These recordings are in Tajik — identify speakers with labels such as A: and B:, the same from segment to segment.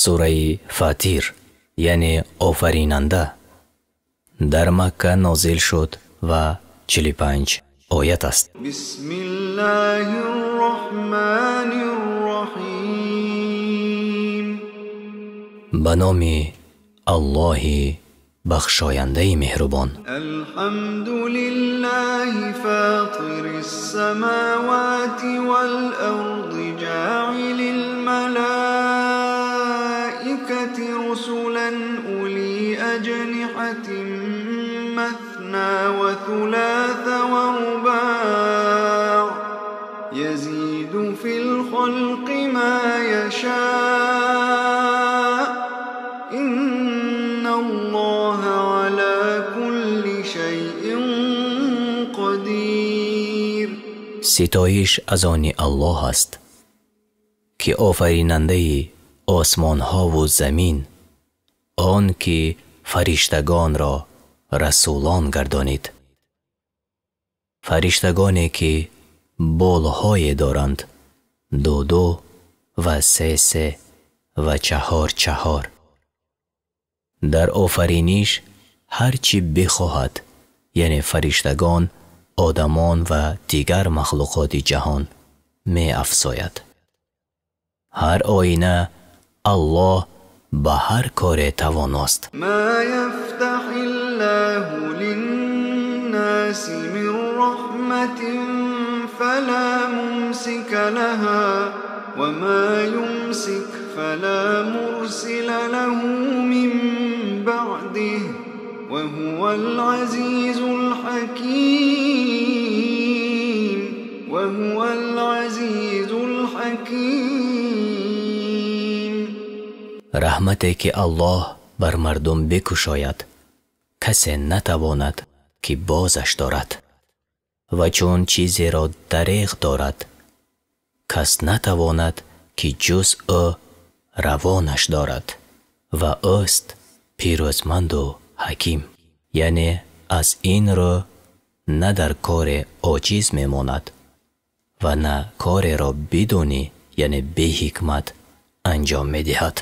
A: Сураи Фатир, яъне Офаринанда, дар Макка нозил шуд ва 45 оят аст.
B: Бисмиллаҳир-раҳмонир-раҳим.
A: Ба номи Аллоҳи бахшояндаи меҳрубон.
B: Алҳамду лиллаҳи фотирис самавати вал арди ҷоилил малоикати русулан ули аҷниҳатин масна ва сулоса ва рубоъ язиду фил халқи ма яшоъ инналлоҳа ала кулли шайъин қодир.
A: Ситоиш аз они Аллоҳ аст, ки офаринандаи осмонҳову замин, он ки фариштагонро расулон гардонид. Фариштагоне ки болҳое доранд, ду-ду ва се-се ва чаҳор-чаҳор. Дар офариниш ҳар чӣ бихоҳад, яъне фариштагон, одамон ва дигар махлуқоти ҷаҳон меафзояд. Ҳар оина Аллоҳ ба ҳар коре тавоност.
B: Ма яфтаҳиллаҳу линнаси мин раҳматин фала мумсика лаҳа ва ма юмсик фала мурсила лаҳу мин баъдиҳи ва ҳувал азизул ҳаким. Ва ҳувал азизул ҳаким.
A: Раҳмате ки Аллоҳ бар мардум бикушояд, касе натавонад ки бозаш дорад, ва чун чизеро дареғ дорад, кас натавонад ки ҷуз ӯ равонаш дорад, ва ӯст пирӯзманду ҳаким. Яъне аз ин рӯ на дар коре оҷиз мемонад ва на кореро бидунӣ, яъне беҳикмат анҷом медиҳад.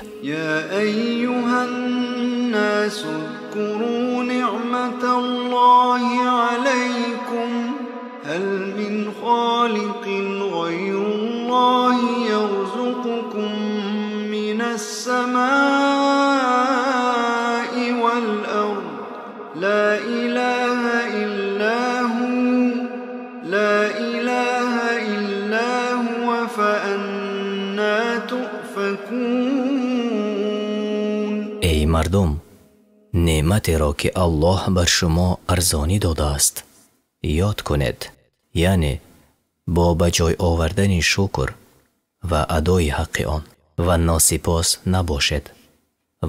B: Я айюҳан-насу узкуру ниъматаллоҳи алайкум ҳал мин холиқин ғайруллоҳи ярзуқукум минас самаи вал ард ла илаҳа илла ҳу ла илаҳа илла ҳува фаанна туъфакун.
A: Эй мардум, неъматеро ки Аллоҳ бар шумо арзонӣ додааст ёд кунед, яъне бо ба ҷой овардани шукр ва адои ҳаққи он, ва носипос набошед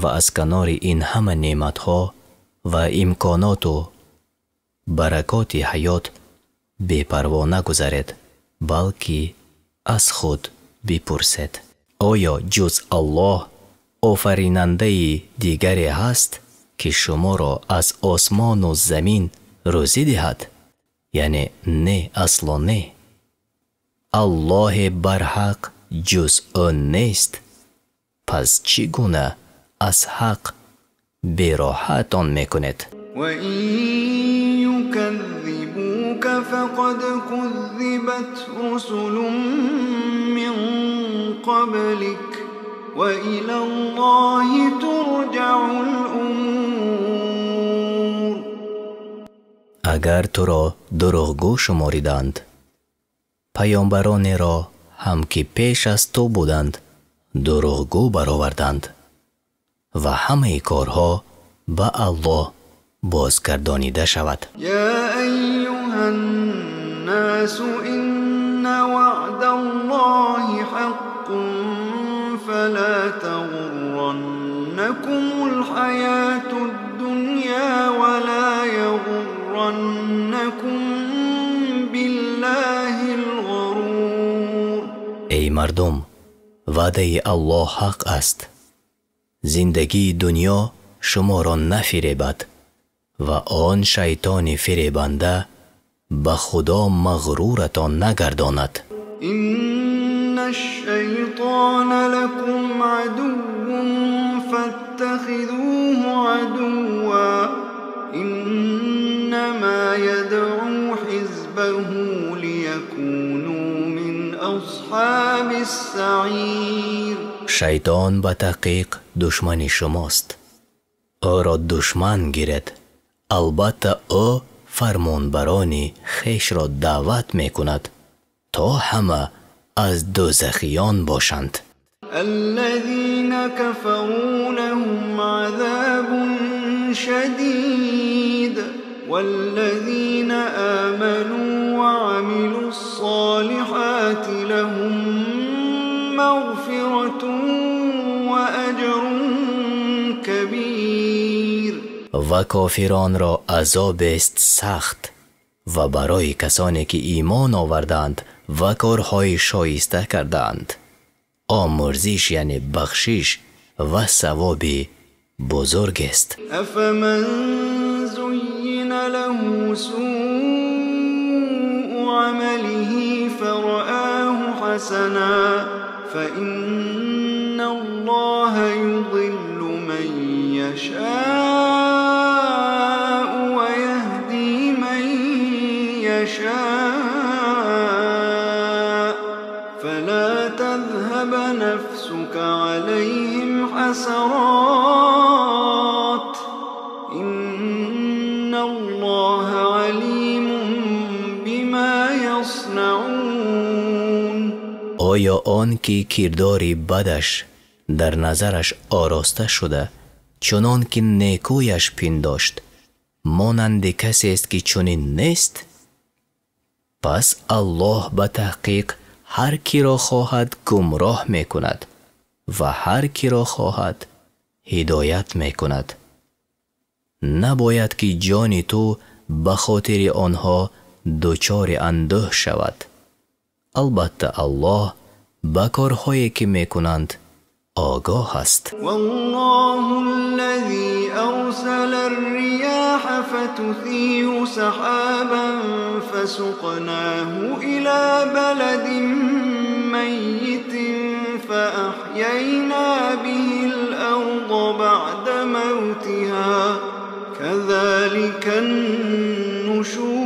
A: ва аз канори ин ҳама неъматҳо ва имконоту баракоти ҳаёт бепарво нагузаред, балки аз худ бипурсед: оё ҷуз Аллоҳ офаринандаи дигаре ҳаст ки шуморо аз осмону замин рӯзӣ диҳад? Яъне не, асло не. Аллоҳе барҳақ ҷуз ӯ нест. Пас чӣ гуна аз ҳақ бероҳатон мекунед?
B: Ва ин юказзибука фақад куззибат русулун мин қаблик ва илаллоҳи турҷаул умур.
A: Агар туро дурӯғгӯ шумориданд, паёмбаронеро ҳам ки пеш аз ту буданд дурӯғгӯ бароварданд, ва ҳамаи корҳо ба Аллоҳ бозгардонида шавад.
B: Я айюҳан-насу инна ваъдаллоҳи ҳаққун фала тағурраннакумул ҳаётуд дунё ва ла яғурраннакум биллаҳил ғурур.
A: Эй мардум, ваъдаи Аллоҳ ҳақ аст. Зиндагии дунё шуморо нафиребад ва он шайтони фиребанда ба Худо мағруратон нагардонад.
B: Инна الشيطان لكم عدو فاتخذوه عدوا إنما يدعو حزبه ليكونوا من أصحاب السعير.
A: Шайтон ба таҳқиқ душмани шумост. Ӯро душман гиред. Албатта ӯ фармонбарони хешро даъват мекунад, то ҳама аз дӯзахиён бошанд.
B: الذين كفروا لهم عذاب شديد والذين آمنوا وعملوا الصالحات لهم مغفرة وأجر كبير.
A: Ва кофиронро азобест сахт ва барои касоне ки имон овардаанд ва корҳои шоиста кардаанд омӯрзиш, яъне бахшиш ва савоби бузургест.
B: أفمن زين له سوء عمله فرآه حسنا فإن الله يضل من يشاء ويهدي من يشاء فلا تذهب نفسك عليهم حسرات إن الله عليم بما يصنعون.
A: Оё он ки кирдори бадаш дар назараш ороста шуда, чунон ки некӯяш пиндошт, монанди касест ки чунин нест? Пас Аллоҳ ба таҳқиқ ҳар киро хоҳад гумроҳ мекунад ва ҳар киро хоҳад ҳидоят мекунад. Набояд ки ҷони ту ба хотири онҳо дучори андӯҳ шавад. Албатта Аллоҳ ба корҳое ки мекунанд огоҳ аст.
B: والله الذي أرسل الرياح فتثير سحابا فسقناه إلى بلد ميت فأحيينا به الأرض بعد موتها كذلك النشور.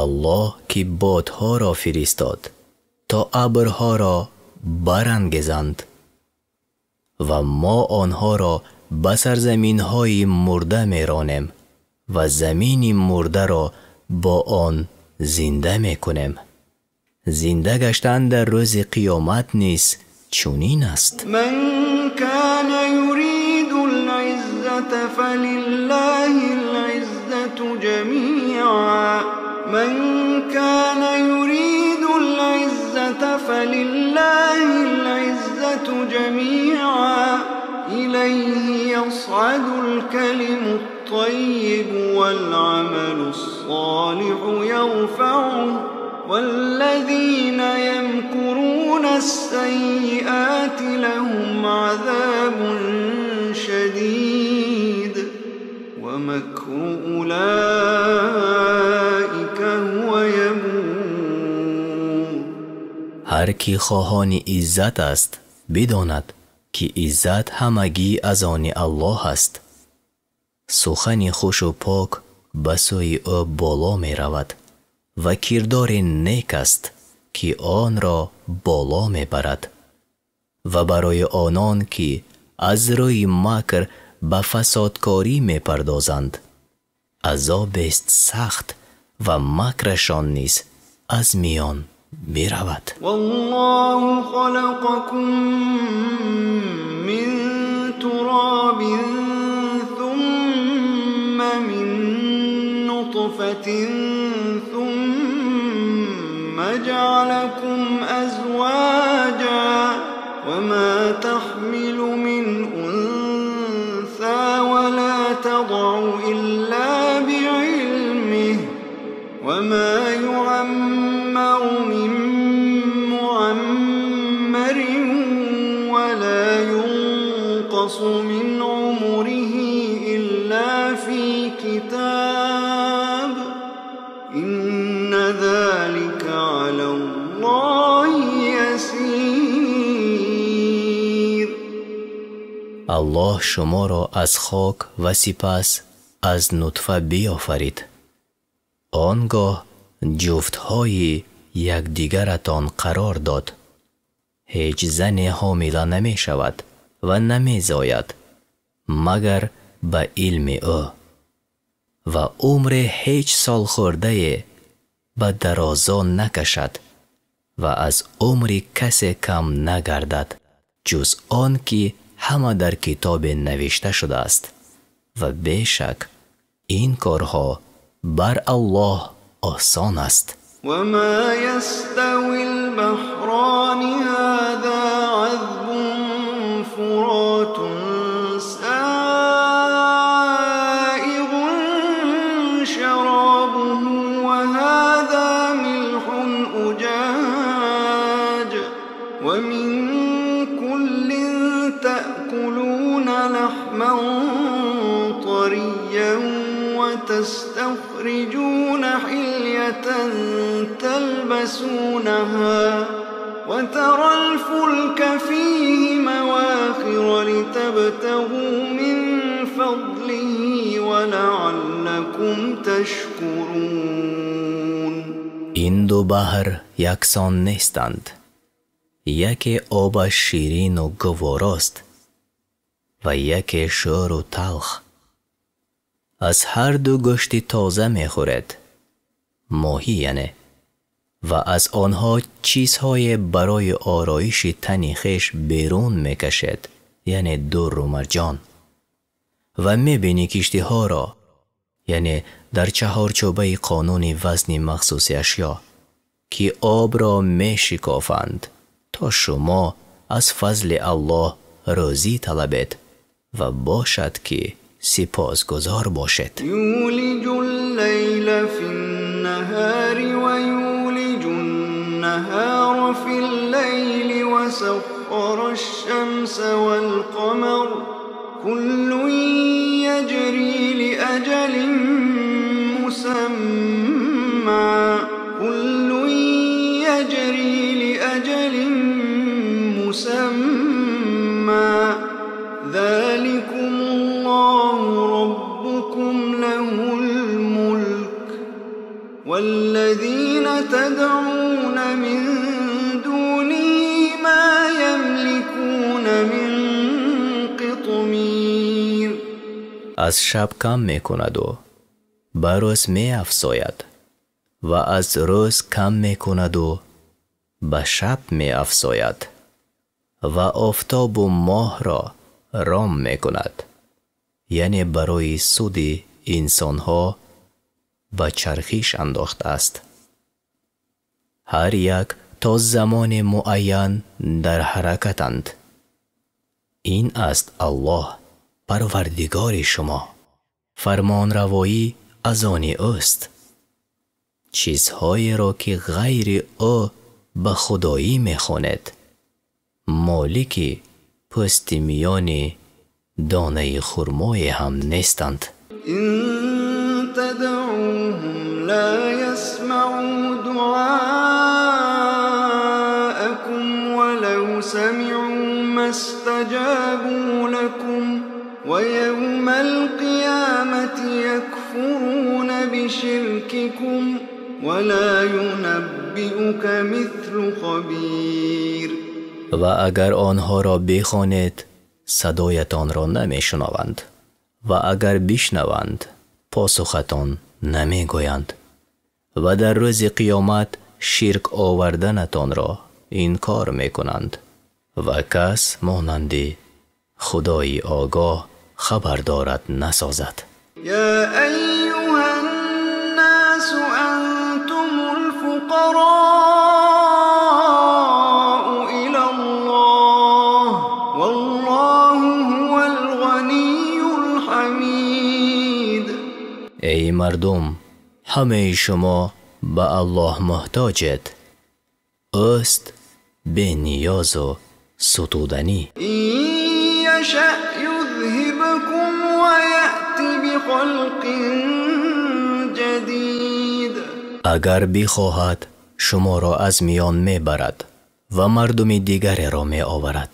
A: Аллоҳ ки бодҳоро фиристод то абрҳоро барангезанд ва мо онҳоро ба сарзаминҳои мурда меронем ва замини мурдаро бо он зинда мекунем. Зинда гаштан дар рӯзи қиёмат низ чунин аст.
B: من كان يريد العزة فلله العزة جميعا من كان يريد العزة فلله العزة جميعا إليه يصعد الكلم الطيب والعمل الصالح يرفعه والذين يمكرون السيئات لهم عذاب شديد ومكر أولئك هو يبور.
A: Ҳар ки хоҳони иззат аст, бидонад ки иззат ҳамагӣ аз они Аллоҳ аст. Сухани хушу пок ба сӯи ӯ боло меравад ва кирдори нек аст ки онро боло мебарад. Ва барои онон ки аз рӯи макр ба фасодкорӣ мепардозанд, азобест сахт ва макрашон низ аз миён биравад.
B: والله خلقكم من تراب ثم من نطفة ثم جعلكم أزواجا وما تحمل من أنثى ولا تضع إلا بعلمه وما يعمر من معمر ولا ينقص من عمره إلا في كتاب إن ذلك على الله
A: Аллоҳ шуморо аз хок ва сипас аз нутфа биёфарид. Он гоҳ ҷуфтҳои якдигаратон қарор дод. Ҳеҷ зане ҳомила намешавад ва намезояд, магар ба илми ӯ. Ва умре ҳеҷ солхӯрдае ба дарозо накашад ва аз умри касе кам нагардад, ҷуз он ки ҳама дар китобе навишта шудааст. Ва бешак ин корҳо бар Аллоҳ осон аст.
B: وما يستوي البحران هذا عذب فرات سائغ شرابه وهذا ملح أجاج ومن كل تأكلون لحما طريا وتستخرجون حلية تلبسونها وترى الفلك فيه مواخر لتبتغوا من فضله ولعلكم تشكرون.
A: Ин ду баҳр яксон нестанд. Яке обаш ширину гуворост ва яке шӯру талх. Аз ҳар ду гӯшти тоза мехӯред, моҳӣ яъне, ва аз онҳо чизҳое барои ороиши тани хеш берун мекашед, яъне дурру марҷон. Ва мебинӣ киштиҳоро, яъне дар чаҳорчӯбаи қонуни вазни махсуси ашё, ки обро мешикофанд, то шумо аз фазли Аллоҳ рӯзӣ талабед ва бошад ки сипосгузор бошед.
B: يولج الليل في النهار ويولج النهار في الليل وسخر الشمس والقمر كل يجري لأجل مسمى كل يجري لأجل مسمى ذلكم الله ربكم له الملك والذين تدعون من دونه ما يملكون من قطمير.
A: Аз шаб кам мекунаду ба рӯз меафзояд ва аз рӯз кам мекунаду ба шаб меафзояд ва офтобу моҳро ром мекунад, яъне барои суди инсонҳо ба чархиш андохтааст. Ҳар як то замони муайян дар ҳаракатанд. Ин аст Аллоҳ, парвардигори шумо. Фармонравоӣ аз они ӯст. Чизҳоеро ки ғайри ӯ ба худоӣ мехонед, молики пӯсти миёни донаи хурмое ҳам нестанд.
B: إن تدعوهم لا يسمعوا دعاءكم ولو سمعوا ما استجابوا لكم ويوم القيامة يكفرون بشرككم ولا ينبئك مثل خبير.
A: Ва агар онҳоро бихонед, садоятонро намешунаванд, ва агар бишнаванд, посухатон намегӯянд. Ва дар рӯзи қиёмат ширк оварданатонро инкор мекунанд. Ва кас монанди Худои огоҳ хабардорат насозад.
B: يا أيها الناس أنتم الفقراء إلى الله والله هو الغني الحميد.
A: Эй мардум, ҳамаи шумо ба Аллоҳ муҳтоҷед. Ӯст бениёзу сутуданӣ.
B: إن يشأ يذهبكم ويأت بخلق جديد.
A: Агар бихоҳад, шуморо аз миён мебарад ва мардуми дигареро меоварад,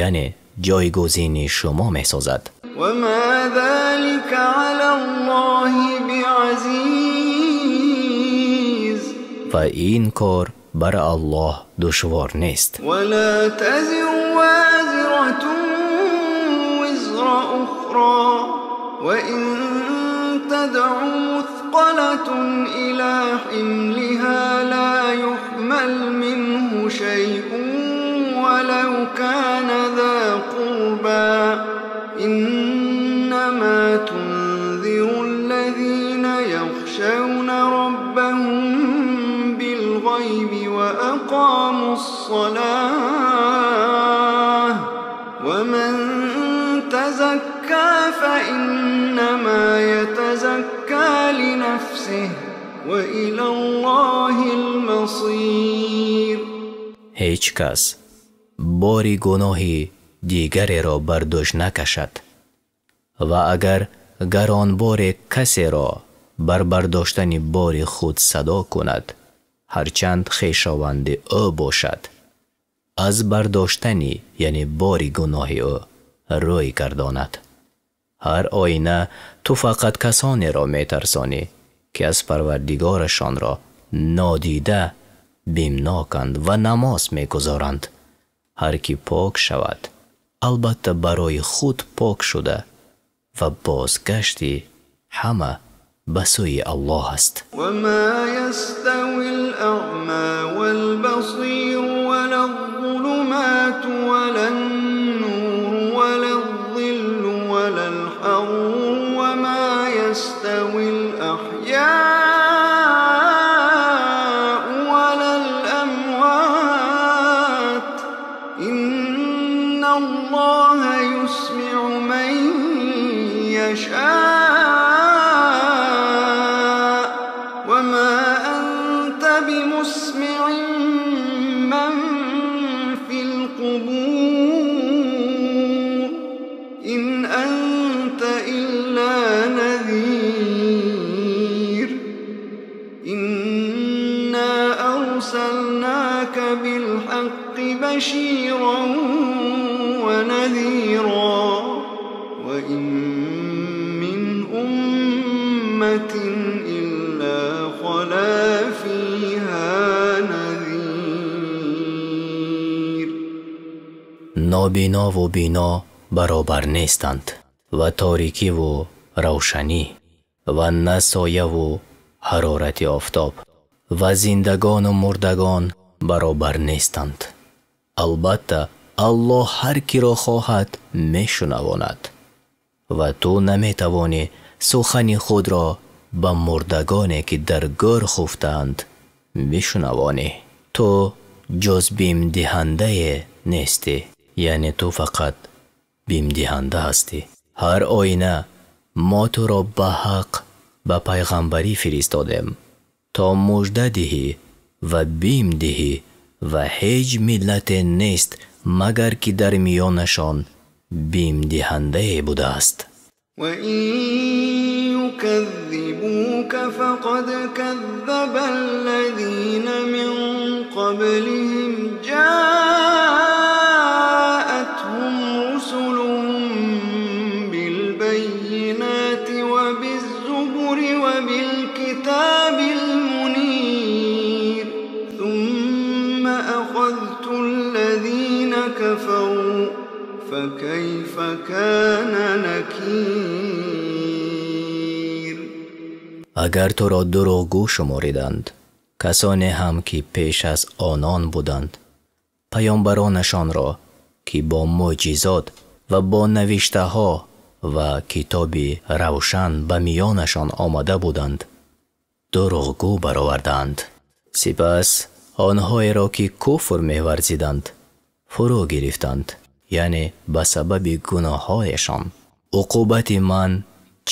A: яъне ҷойгузини шумо месозад.
B: وما ذلك على الله بعزيز.
A: Ва ин кор бар Аллоҳ душвор нест.
B: ولا تزر وازرة وزر أخرى وإن تدع مثقلة إلى حملها لا يحمل منه شيء ولو كان ذا قربى إنما تنذر الذين يخشون ربهم بالغيب وأقاموا الصلاة ومن تزكى فإنما يتزكى لنفسه وإلى الله المصير.
A: Ҳеҷ кас бори гуноҳи дигареро бар дӯш накашад ва агар гаронборе касеро бар бардоштани бори худ садо кунад, ҳарчанд хешованди ӯ бошад, аз бардоштани яъне бори гуноҳи ӯ рӯй гардонад. Ҳар оина ту фақат касонеро метарсонӣ, ки аз парвардигорашонро нодида бимноканд ва намоз мегузоранд. Ҳар ки пок шавад, албатта барои худ пок шуда ва бозгашти ҳама ба сӯи Аллоҳ аст.
B: وما يستوي الأعمى والبصير ولا الظلمات ولا النور ولا الظل ولا الحرور وما يستوي الأحياء ولا الأموات إن الله يسمع من يشاء وما أنت بمسمع من في القبور إن أنت إلا نذير إنا أرسلناك بالحق بشيرا ونذيرا وإن من أمة إلا خلا فيها نذير.
A: Нобинову бино баробар нестанд ва торикиву равшанӣ ва на сояву ҳарорати офтоб ва зиндагону мурдагон баробар нестанд. Албатта Аллоҳ ҳар киро хоҳад мешунавонад ва ту наметавонӣ сухани худро ба мурдагоне ки дар гӯр хуфтаанд бишунавонӣ. Ту ҷуз бимдиҳандае нестӣ, яъне ту фақат бимдиҳанда ҳастӣ. Ҳар оина мо туро ба ҳақ ба пайғамбарӣ фиристодем то мужда диҳӣ ва бим диҳӣ ва ҳеҷ миллате нест магар ки дар миёнашон бимдиҳандае будааст.
B: وإن يكذبوك فقد كذب الذين من قبلهم جاءتهم رسلهم بالبينات وبالزبر وبالكتاب المنير ثم أخذت الذين كفروا فكيف كان نكير.
A: Агар туро дурӯғгӯ шумориданд, касоне ҳам ки пеш аз онон буданд, паёмбаронашонро ки бо мӯъҷизот ва бо навиштаҳо ва китоби равшан ба миёнашон омада буданд, дурӯғгӯ бароварданд. Сипас онҳоеро ки куфр меварзиданд фурӯ гирифтанд, яъне ба сабаби гуноҳҳояшон. Уқубати ман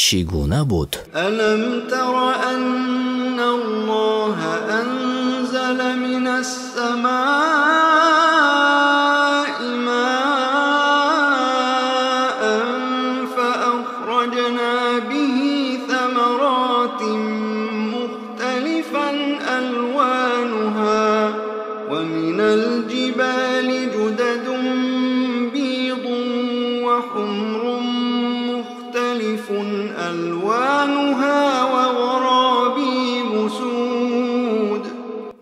A: чӣ гуна буд?
B: ألم تر أن الله أنزل من السماء ماء فأخرجنا به ثمرات مختلفا ألوانها ومن الجبال جدد بيض وحمر مختلف ألوانها وغرابيب سود.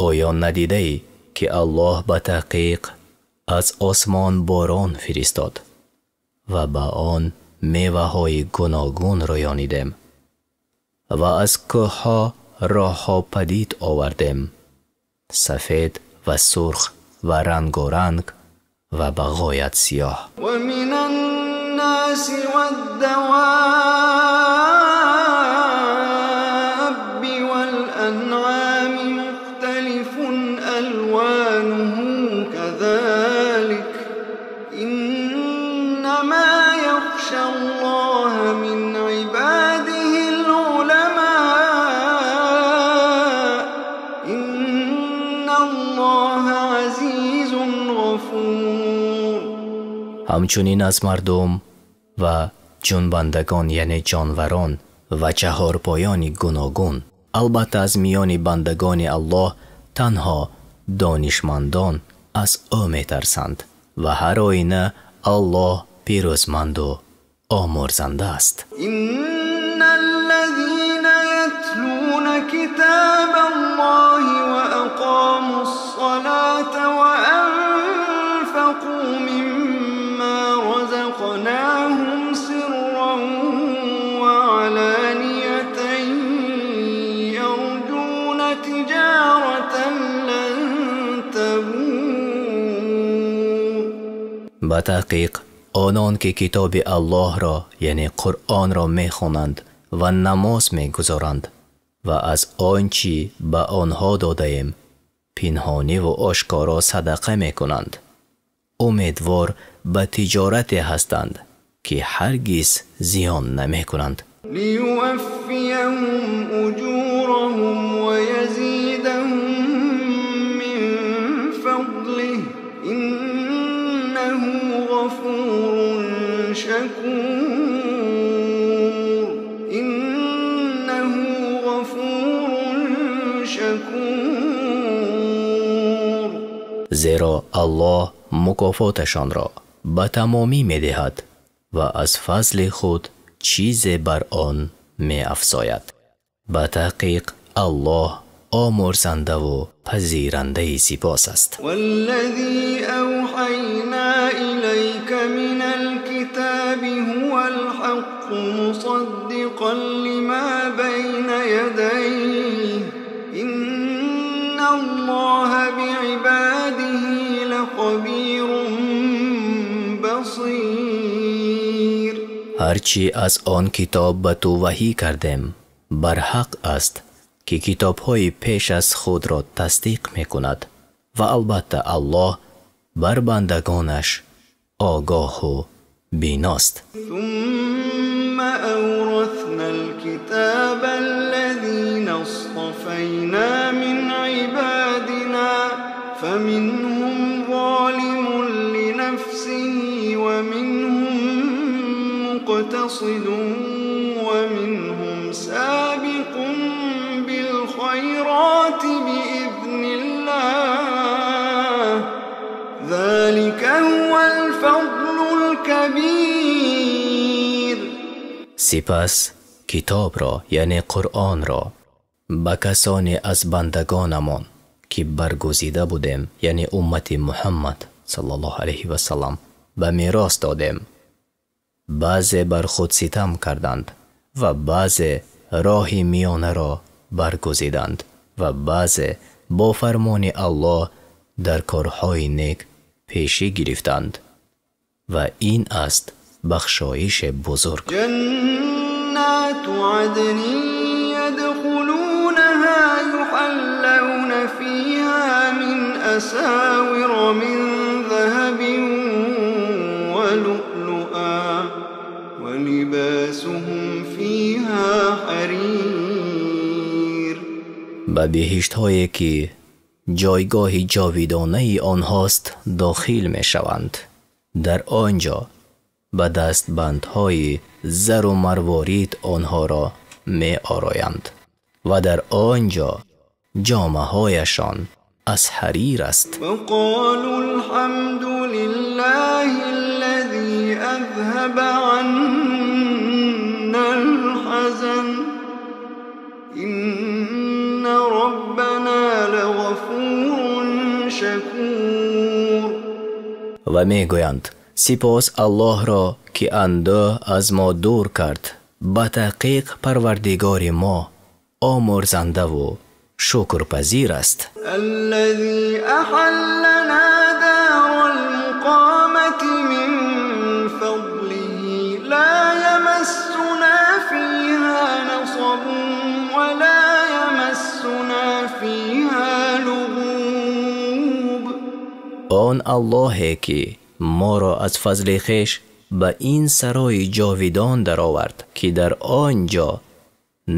A: Оё надидаӣ, ки Аллоҳ ба таҳқиқ аз осмон борон фиристод ва ба он меваҳои гуногун рӯёнидем ва аз кӯҳҳо роҳҳо падид овардем, сафед ва сурх ва рангоранг ва ба ғоят сиёҳ.
B: ومن الناس والدواب والأنعام مختلف ألوانه كذلك إنما يخشى الله من عباده العلماء إن الله عزيز غفور.
A: Ҳамчунин аз мардум ва ҷунбандагон, яъне ҷонварон ва чаҳорпоёни гуногун. Албатта, аз миёни бандагони Аллоҳ танҳо донишмандон аз ӯ метарсанд ва ҳар оина Аллоҳ пирӯзманду омӯрзанда аст.
B: إن الذين يتلون كتاب الله وأقاموا الصلاة وأنفقوا مما رزقناهم سرا وعلانية يرجون تجارة لن تبور.
A: Ба таҳқиқ, онон ки китоби Аллоҳро, яъне Қуръонро мехонанд ва намоз мегузоранд ва аз он чӣ ба онҳо додаем пинҳониву ошкоро садақа мекунанд, умедвор ба тиҷорате ҳастанд, ки ҳаргиз зиён намекунанд.
B: ليوفيهم أجورهم ويزيدهم من فضله إنه غفور شكور. إنه غفور شكور.
A: Зеро Аллоҳ мукофоташонро ба тамомӣ медиҳад ва аз фазли худ чизе бар он меафзояд. Ба таҳқиқ, Аллоҳ омӯрзандаву пазирандаи сипос аст.
B: والذي أوحينا إليك من الكتاب هو الحق مصدقا لما بين يديه إن الله بعباده لخبير بصير.
A: Ҳарчи аз он китоб ба ту ваҳӣ кардем, барҳақ аст, ки китобҳои пеш аз худро тасдиқ мекунад ва албатта Аллоҳ бар бандагонаш огоҳу биност.
B: ثم أورثنا الكتاب الذين اصطفينا من عبادنا فمنهم ظالم لنفسه ومنهم مقتصد ومنهم سابق بالخيرات بإذن الله ذلك هو الفضل الكبير.
A: Сипас китобро, яъне Қуръонро, ба касоне аз бандагонамон, ки баргузида будем, яъне уммати Муҳаммад саллаллоҳу алайҳи васаллам, ба мерос додем. Баъзе бар худ ситам карданд ва баъзе роҳи миёнаро баргузиданд ва баъзе бо фармони Аллоҳ дар корҳои нек пешӣ гирифтанд. Ва ин аст бахшоиши бузург.
B: جنات عدن يدخلونها يحلون فيها من أساور من ذهب ولؤلؤا ولباسهم فيها حرير.
A: Ба биҳиштҳое ки ҷойгоҳи ҷовидонаи онҳост дохил мешаванд. Дар он ҷо ба дастбандҳои зару марворид онҳоро меороянд ва дар он ҷо ҷомаҳояшон аз ҳарир аст.
B: وقالوا الحمد لله الذي أذهب أذهب عنا الحزن إن ربنا لغفور شكور.
A: Ва мегӯянд: сипос Аллоҳро, ки андӯҳ аз мо дур кард. Ба таҳқиқ Парвардигори мо омӯрзандаву шукрпазир аст.
B: الذي أحلنا دار المقامة من فضله لا يمسنا فيها نصب ولا يمسنا فيها لغوب.
A: Он Аллоҳе, ки моро аз фазли хеш ба ин сарои ҷовидон даровард, ки дар он ҷо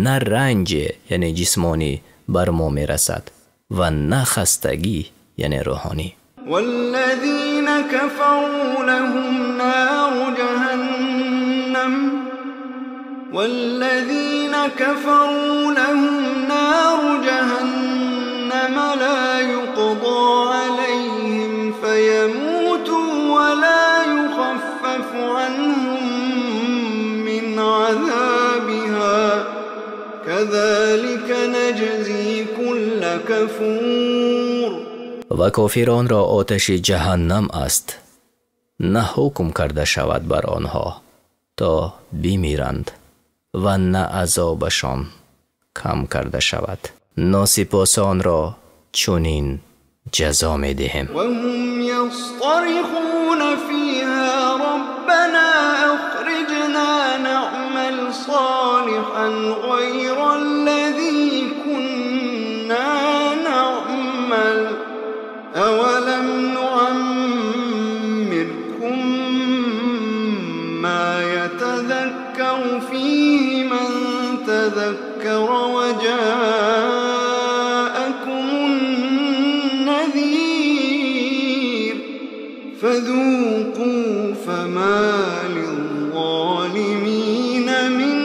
A: на ранҷе, яъне ҷисмонӣ, бар мо мерасад ва на хастагӣ, яъне рӯҳонӣ.
B: والذين كفروا لهم نار جهنم والذين كفروا لهم نار جهنم لا يقضى عليهم فيموتوا ولا يخفف عنهم من عذابها كذلك نجزي كل كفور.
A: Ва кофиронро оташи ҷаҳаннам аст, на ҳукм карда шавад бар онҳо то бимиранд ва на азобашон кам карда шавад. Носипосонро чунин ҷазо медиҳем.
B: وهم يصطرخون فيها ربنا أخرجنا نعمل صالحا غير الذي كنا نعمل أولم نعمركم ما يتذكر فيه من تذكر وجاءكم النذير فذوقوا فما للظالمين من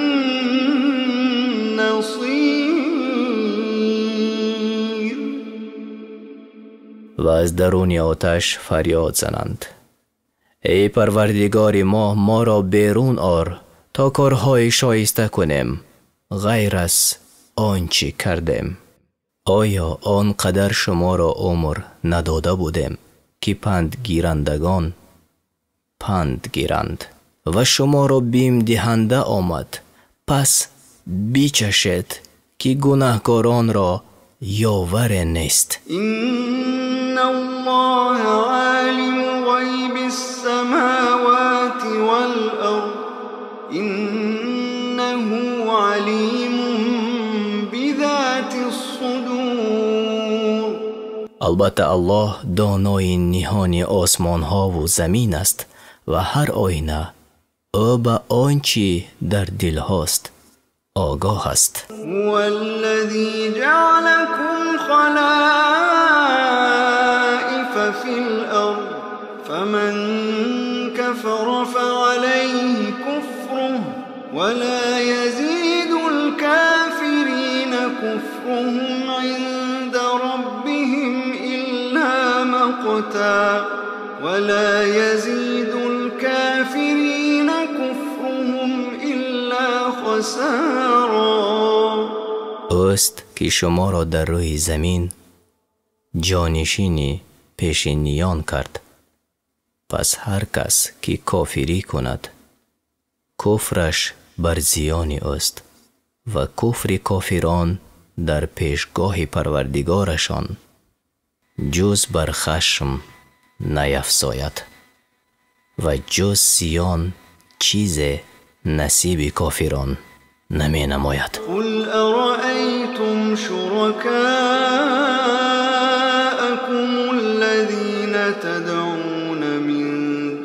B: نصير.
A: Ва аз даруни оташ фарёд зананд: эй Парвардигори мо, моро берун ор, то корҳои шоиста кунем, ғайр аз он чӣ кардем. Оё он қадар шуморо умр надода будем, ки пандгирандагон панд гиранд ва шуморо бимдиҳанда омад? Пас бичашед, ки гунаҳкоронро ёваре нест.
B: إن الله عالم غيب السماوات والأرض إنه عليم بذات الصدور.
A: Албатта, Аллоҳ донои ниҳони осмонҳову замин аст ва ҳар оина ӯ ба он чӣ дар дилҳост огоҳ аст.
B: هو الذي جعلكم خلائف في الأرض فمن كفر فعليه كفره ولا يزيد الكافرين كفرهم عند ربهم إلا مقتا ولا يزيد الكافرين كفرهم إلا خسارا.
A: Ӯст, ки шуморо дар рӯи замин ҷонишини пешиниён кард. Пас ҳар кас, ки кофирӣ кунад, куфраш бар зиёни ӯст ва куфри кофирон дар пешгоҳи Парвардигорашон ҷуз бар хашм наяфзояд ва ҷуз зиён чизе насиби кофирон наменамояд.
B: قل أرأيتم شركاءكم الذين تدعون من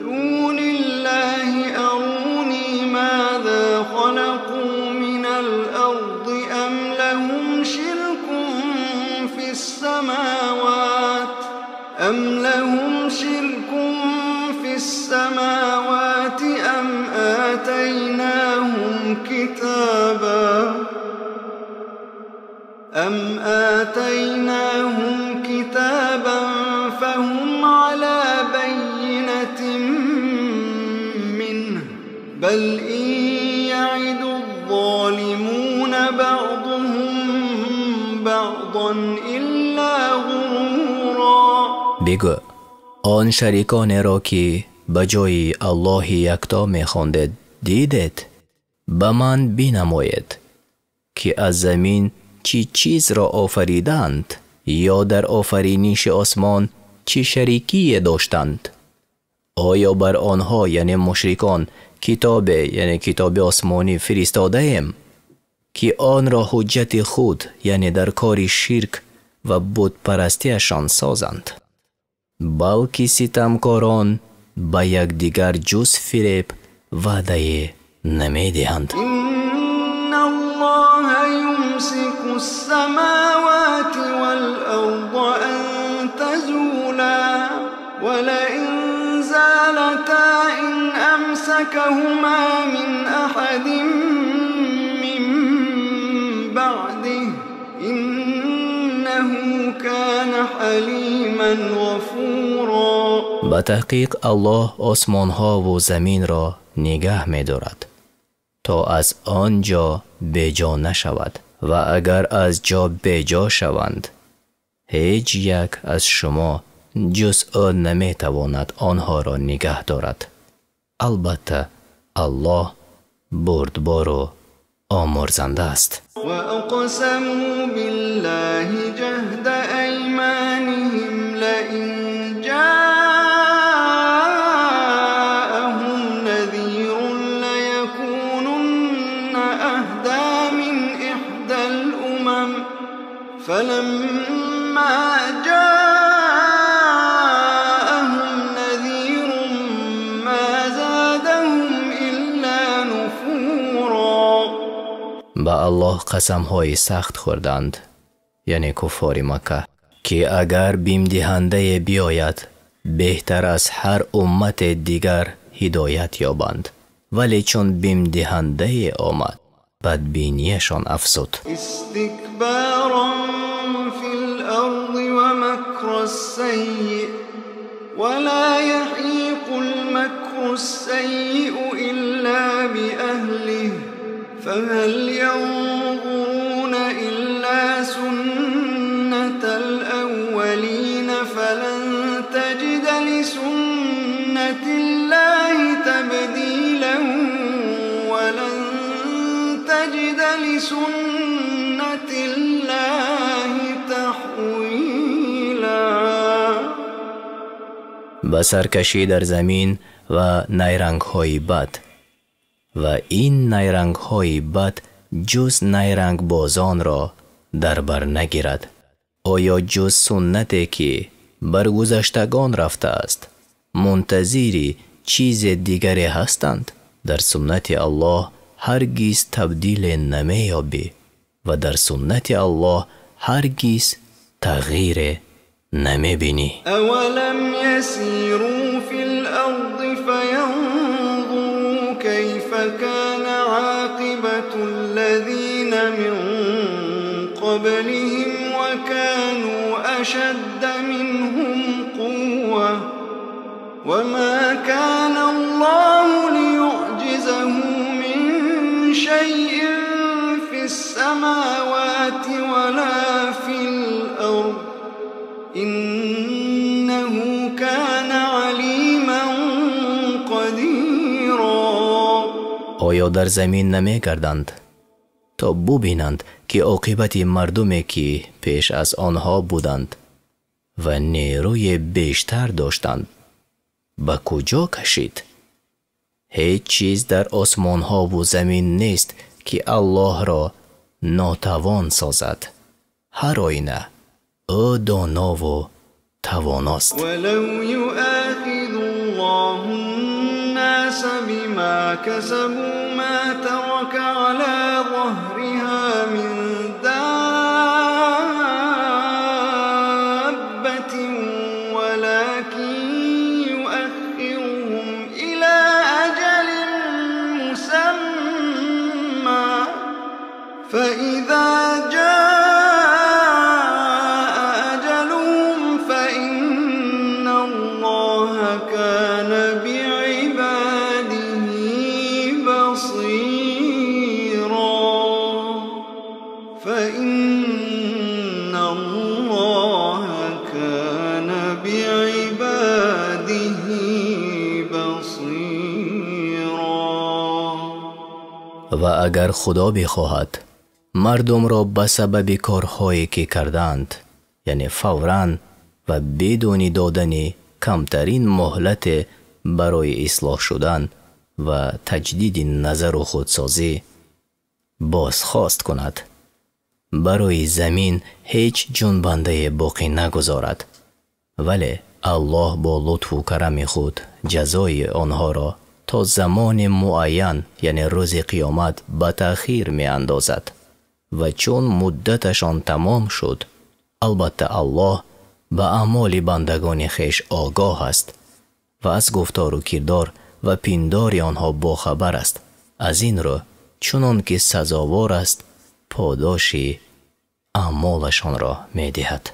B: دون الله أروني ماذا خلقوا من الأرض أم لهم شرك في السماوات أم لهم شرك في السماوات أم آتيناهم كتابا أم آتيناهم كتابا فهم على بينة منه بل إن يعد الظالمون بعضهم بعضا إلا غرورا.
A: بگو он шариконеро ки ба ҷои Аллоҳи якто мехондед дидед, ба ман бинамоед ки аз замин чӣ чизро офариданд ё дар офариниши осмон чӣ шарикие доштанд. Оё бар онҳо, яъне мушрикон, китобе, яъне китоби осмонӣ фиристодаем, ки онро ҳуҷҷати худ, яъне дар кори ширк ва бутпарастиашон созанд? Балки ситамкорон ба якдигар ҷуз фиреб ваъдае намедиҳанд.
B: إن الله يمسك السماوات والأرض أن تزولا ولئن زالتا إن أمسكهما من أحد من بعده إنه كان حليما غفورا.
A: Ба таҳқиқ Аллоҳ осмонҳову заминро нигаҳ медорад, то аз он ҷо беҷо нашавад, ва агар аз ҷо беҷо шаванд, ҳеҷ як аз шумо ҷуз ӯ наметавонад онҳоро нигаҳ дорад. Албатта Аллоҳ бурдбору омурзанда аст.
B: وأقسموا بالله جهد أيمانهم لئن جاءهم نذير ليكونن أهدى من إحدى الأمم فلما جاءهم نذير ما زادهم إلا نفورا.
A: Ба Аллоҳ қасамҳои сахт хӯрданд, яъне куффори Макка, ки агар бимдиҳандае биёяд, беҳтар аз ҳар уммате дигар ҳидоят ёбанд. Вале чун бимдиҳандае омад, бадбинияшон афзуд.
B: استكبارا في الأرض ومكر السيء ولا يحيق المكر السيء إلا بأهله فهل ينظرون إلا سنة الأولين فلن تجد لسنة الله تبديلا ولن تجد لسنة الله تحويلا.
A: Ба саркашӣ дар замин ва найрангҳои бад, ва ин найрангҳои бад ҷуз найрангбозонро дар бар нагирад. Оё ҷуз суннате ки бар гузаштагон рафтааст, мунтазири чизе дигаре ҳастанд? Дар суннати Аллоҳ ҳаргиз табдиле намеёбӣ ва дар суннати Аллоҳ ҳаргиз тағйире намебинӣ.
B: أولم يسيروا في الأرض فينظروا كيف كان عاقبة الذين من قبلهم وكانوا أشد منهم قوة وما كان الله ليعجزه من شيء في السماوات ولا في الأرض إنه كان عليما قديرا.
A: Оё дар замин намегарданд то бубинанд ки оқибати мардуме ки пеш аз онҳо буданд ва нерӯи бештар доштанд ба куҷо кашид? Ҳеҷ чиз дар осмонҳову замин нест ки Аллоҳро нотавон созад. Ҳар оина ӯ донову тавоност.
B: ولو يؤاخذ الله الناس بما كسبوا ما ترك على ظهرها من دابة ولكن يؤخرهم إلى أجل مسمى فإذا جاء أجلهم فإن الله كان بعباده بصيرا.
A: Ва агар Худо бихоҳад, мардумро ба сабаби корҳое ки кардаанд, яъне фавран ва бидуни додани камтарин муҳлате барои ислоҳ шудан ва таҷдиди назару худсозӣ бозхост кунад, барои замин ҳеҷ ҷунбандае боқӣ нагузорад. Вале Аллоҳ бо лутфу карами худ ҷазои онҳоро то замони муайян, яъне рӯзи қиёмат, ба таъхир меандозад. Ва чун муддаташон тамом шуд, албатта Аллоҳ ба аъмоли бандагони хеш огоҳ аст ва аз гуфтору кирдор ва пиндори онҳо бохабар аст. Аз ин рӯ чунон ки сазовор аст, подоши аъмолашонро медиҳад.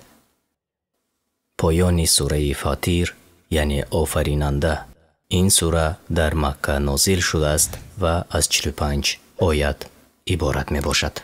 A: Поёни сураи Фатир, яъне офаринанда. Ин сура дар Макка нозил шудааст ва аз 45 оят иборат мебошад.